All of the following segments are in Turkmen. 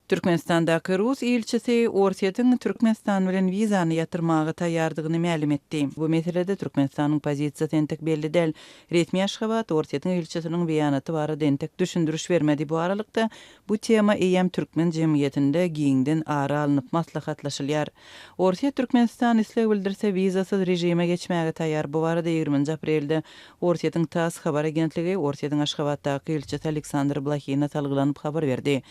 Türkmenistandaky rus ilçisi Orsýetiň Türkmenistan bilen wizany ýatyrmaga taýýardygyny mälim etdi. Bu meselede Türkmenistanyň pozisiýasy entek belli däl. Resmi Aşgabat Orsýetiň ilçisiniň beýanaty barada entek düşündiriş bermedi. Bu aralykda, bu tema eýýäm türkmen jemgyýetinde giňden ara alnyp maslahatlaşylýar. Orsýet Türkmenistan isleg bildirse wizasyz režime geçmäge taýýar. Bu barada ýigriminji aprelde Orsýetiň tass habar agentligi Orsýetiň Aşgabatdaky ilçisi Aleksandr Blahine salgylanyp habar berdi.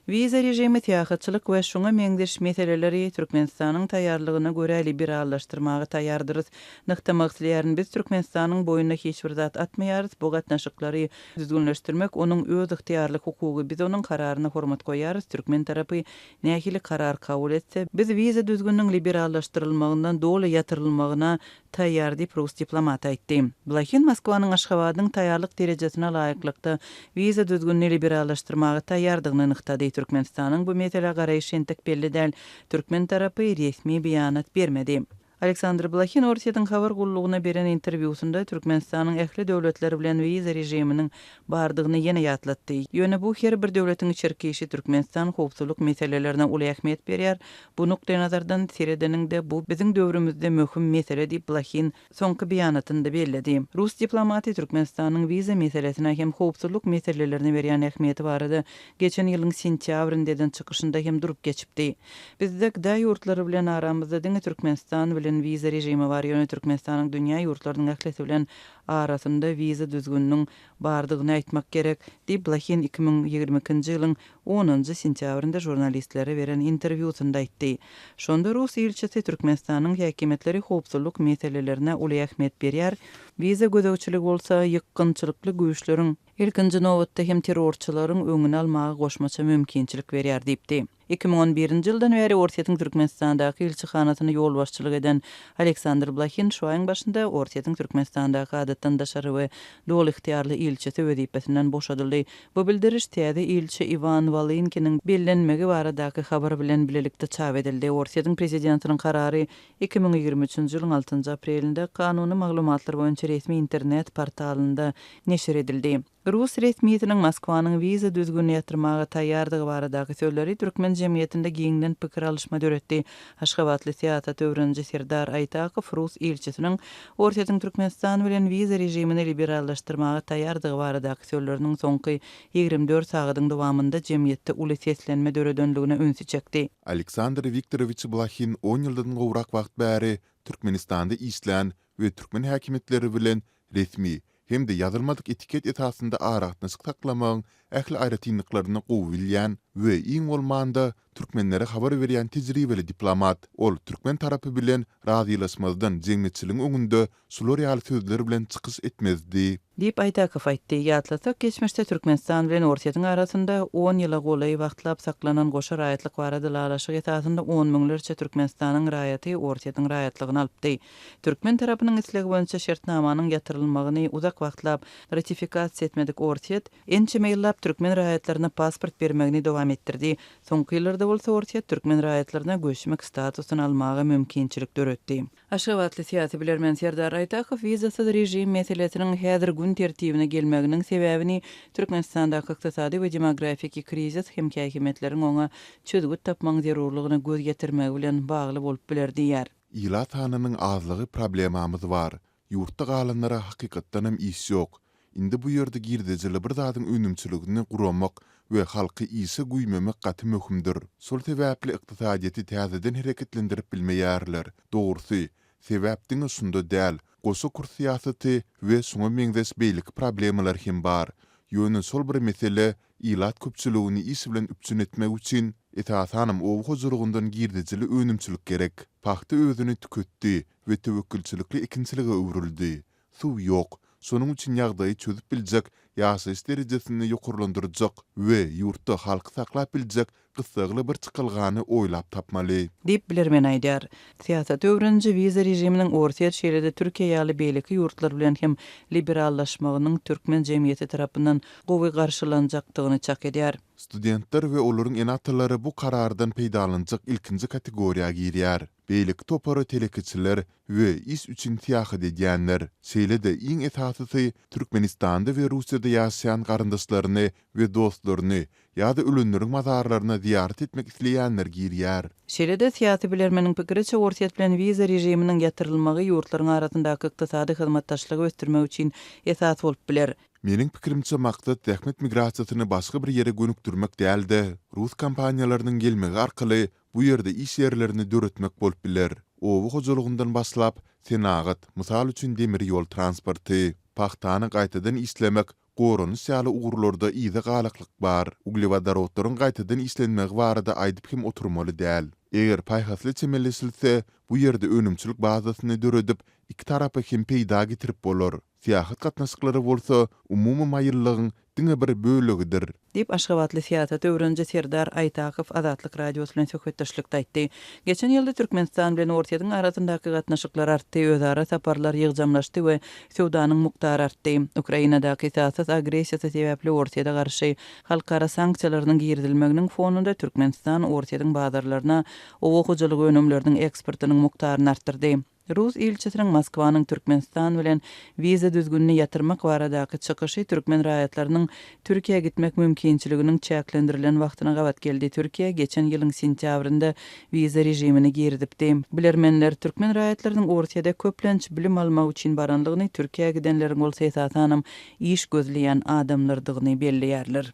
Wiza režimi, syýahatçylyk we şuňa meňzeş meseleleri Türkmenistanyň taýýarlygyna görä liberallaşdyrmaga taýýardyrys. Nygtamak isleýärin, biz Türkmenistanyň boýnuna hiç bir zat atmaýarys, bu gatnaşyklary düzgünleşdirmek onuň özygtyýarly hukugy, biz onuň kararyna hormat goýýarys, türkmen tarapy nähili karar kabul etse, biz wiza düzgüniniň liberallaşdyrylmagyndan doly ýatyrylmagyna taýýar diýip, rus diplomaty aýtdy. Blahin Moskwanyň Aşgabadyň taýýarlyk derejesine laýyklykda wiza düzgünini liberallaşdyrmaga taýýardygyny nygtady. Türkmenistanyň bu meselä garaýşy entek belli däl. Türkmen tarapy resmi beýanat bermedi. Aleksandr Blahin Orsýetiň habar gullugyna beren interwýusynda Türkmenistanyň ähli döwletler bilen wiza režiminiň bardygyny ýene ýatlatdy. Ýöne bu her bir döwletiň içerki işi, Türkmenistan howpsuzlyk meselelerine uly ähmiýet berýär, Bu nukdaýnazardan seredeniňde, bu biziň döwrümizde möhüm mesele diýip, Blahin soňky beýanatynda belledi. Rus diplomaty Türkmenistanyň wiza meselesine hem howpsuzlyk meselelerine berýän ähmiýeti barada geçen ýylyň sentýabrynda eden çykyşynda hem durup geçipdi. Bizde gda ýurtlary bilen aramyzda diňe Türkmenistan bilen wiza režimi bar, ýöne Türkmenistanyň dünýä ýurtlarynyň ählisi bilen arasynda wiza düzgüniniň bardygyny aýtmak gerek, diýip, Blahin 2022-nji ýylyň onunjy sentýabrynda žurnalistlere beren interwýusynda aýtdy. Şonda rus ilçisi Türkmenistanyň häkimiýetleri howpsuzlyk meselelerine uly ähmiýet berýär, wiza gözegçiligi bolsa ýykgynçylykly güýçleriň, ilkinji nobatda hem terrorçylaryň öňüni almaga goşmaça mümkinçilik berýär diýipdi. 2011-nji ýyldan bäri Orsýetiň Türkmenistandaky ilçihanasyna ýolbaşçylyk eden Aleksandr Blahin şu aýyň başynda Orsýetiň Türkmenistandaky adatdan daşary we doly ygtyýarly ilçisi wezipesinden boşadyldy. Bu bildiriş täze ilçi Iwan Wolynkiniň bellenmegi baradaky habar bilen bilelikde çap edildi. Orsýetiň prezidentiniň karary 2023-nji ýylyň altynjy aprelinde kanuny maglumatlar boýunça resmi internet portalynda neşir edildi. Rus resmisiniň Moskwanyň wiza düzgünini ýatyrmaga taýýardygy baradaky sözleri türkmen jemgyýetinde giňden pikir alyşma döretdi. Aşgabatly syýasat öwreniji Serdar Aýtakow rus ilçisiniň Orsýetiň Türkmenistan bilen wiza režimini liberallaşdyrmaga taýýardygy baradaky sözleriniň soňky 24 sagadyň dowamynda jemgyýetde uly seslenme döredenligine ünsi çekdi. Aleksandr Wiktorowiç Blahin on ýyldan gowrak wagt bäri Türkmenistanda işlän we türkmen häkimiýetleri bilen resmi hem-de ýazylmadyk etiket esasynda aragatnaşyk saklamagyň ähli aýratynlyklaryny gowy bilýän we iň bolmanda türkmenlere habar berýän tejribeli diplomat. Ol türkmen tarapy bilen razylaşmazdan jemgyýetçiligiň öňünde şular ýaly sözler bilen çykyş etmezdi. Diýip, Aýtakow aýtdy. Ýatlasak, geçmişde Türkmenistan bilen Orsýetiň arasynda on ýyla golaý wagtlap saklanan goşa raýatlyk barada ylalaşyk esasynda on müňlerçe Türkmenistanyň raýaty Orsýetiň raýatlygyny alypdy. Türkmen tarapynyň islegi boýunça şertnamanyň ýatyrylmagyny uzak wagtlap ratifikasiýa etmedik Orsýet, ençeme ýyllap türkmen raýatlaryna pasport bermegini dowam etdirdi. Soňky ýyllarda bolsa Orsýet türkmen raýatlaryna göçmek statusyny almaga mümkinçilik döretdi. Aşgabatly syýasy bilermen Serdar Aýtakow wizasyz režim meselesiniň häzir gün tertibine gelmeginiň sebäbini Türkmenistandaky ykdysady we demografiki krizis hem häkimiýetleriň oňa çözgüt tapmagyň zerurlygyna göz ýetirmegi bilen bagly bolup biler diýýär. Ilat sanynyň azlygy problemamyz bar. Ýurtda galanlara hakykatdanam iş ýok. Indi bu ýerde girdejili bir zadyň önümçiligini guramak we halky işe güýmemek gaty möhümdir. Şol sebäpli ykdysadyýeti täzeden hereketlendirip bilmeýärler. Dogrusy, sebäp diňe şunda däl, goşa kurs syýasaty we şuňa meňzeş beýleki problemalar hem bar. Ýöne şol bir mesele ilat köpçüligini iş bilen üpjün etmek üçin, esasanam oba hojalygyndan girdejili önümçilik gerek. Pagta özüni tüketdi we töwekgelçilikli ekinçilige öwrüldi. Suw ýok. Şonuň üçin ýagdaýy çözüp biljek, ýaşaýyş derejesini ýokarlandyrjak we ýurtda halky saklap biljek gyssagly bir çykalgany oýlap tapmaly. Diýip, bilermen aýdýar. Syýasaty öwreniji wiza režiminiň Orsýet, şeýle-de Türkiýe ýaly beýleki ýurtlar bilen hem liberallaşmagynyň türkmen jemgyýeti tarapyndan gowy garşylanjakdygyny çak edýär. Studentler we olaryň ene-atalary bu karardan peýdalanjak ilkinji kategoriýa girýär. Beýleki topara telekeçiler we iş üçin syýahat edýänler, şeýle-de iň esasysy Türkmenistanda we Russiýada ýaşaýan garyndaşlaryny we dostlaryny ýa-da ölenleriň mazarlaryna zyýarat etmek isleýänler girýär. Şeýle-de, syýasy bilermeniň pikiriçe, Orsýet bilen wiza režiminiň ýatyrylmagy ýurtlaryň arasyndaky ykdysady hyzmatdaşlygy ösdürmek üçin esas bolup biler. Meniň pikirimçe, maksat zähmet migrasiýasyny başga bir ýere gönükdirmek däl-de, rus kompaniýalarynyň gelmegi arkaly bu ýerde iş ýerlerini döretmek bolup biler. Oba hojalygyndan başlap, senagat, mysal üçin demir ýol transporty, pagtany gaýtadan işlemek, goranyş ýaly ugurlarda yza galaklyk bar. Uglewodorodlaryň gaýtadan işlenmegi barada aýdyp hem oturmaly däl. Eger paýhasly çemeleşilse, bu ýerde önümçilik bazasyny döredip, iki tarapa hem peýda getirip bolar. Syýahat gatnaşyklary bolsa umumy maýyllygyň diňe bir bölegidir. Diýip, aşgabatly syýasat öwreniji Serdar Aýtakow Azatlyk Radiosy bilen söhbetdeşlikde aýtdy. Geçen ýylda Türkmenistan bilen Orsýetiň arasyndaky gatnaşyklar artdy, özara saparlar ýygjamlaşdy we söwdanyň mukdary artdy. Ukrainadaky esassyz agressiýasy sebäpli Orsýete garşy halkara sanksiýalarynyň girizilmeginiň fonunda Türkmenistan Orsýetiň bazarlaryna oba hojalyk önümleriniň eksportynyň mukdaryny artdyrdy. Rus ilçisiniň Moskwanyň Türkmenistan bilen wiza düzgünini ýatyrmak baradaky çykyşy türkmen raýatlarynyň Türkiýä gitmek mümkinçiliginiň çäklendirilen wagtyna gabat geldi. Türkiýe geçen ýylyň sentýabrynda wiza režimini girizipdi. Bilermenler türkmen raýatlarynyň Orsýede köplenç bilim almak üçin baranlygyny, Türkiýä gidenleriň bolsa esasanam iş gözleýän adamlardygyny belleýärler.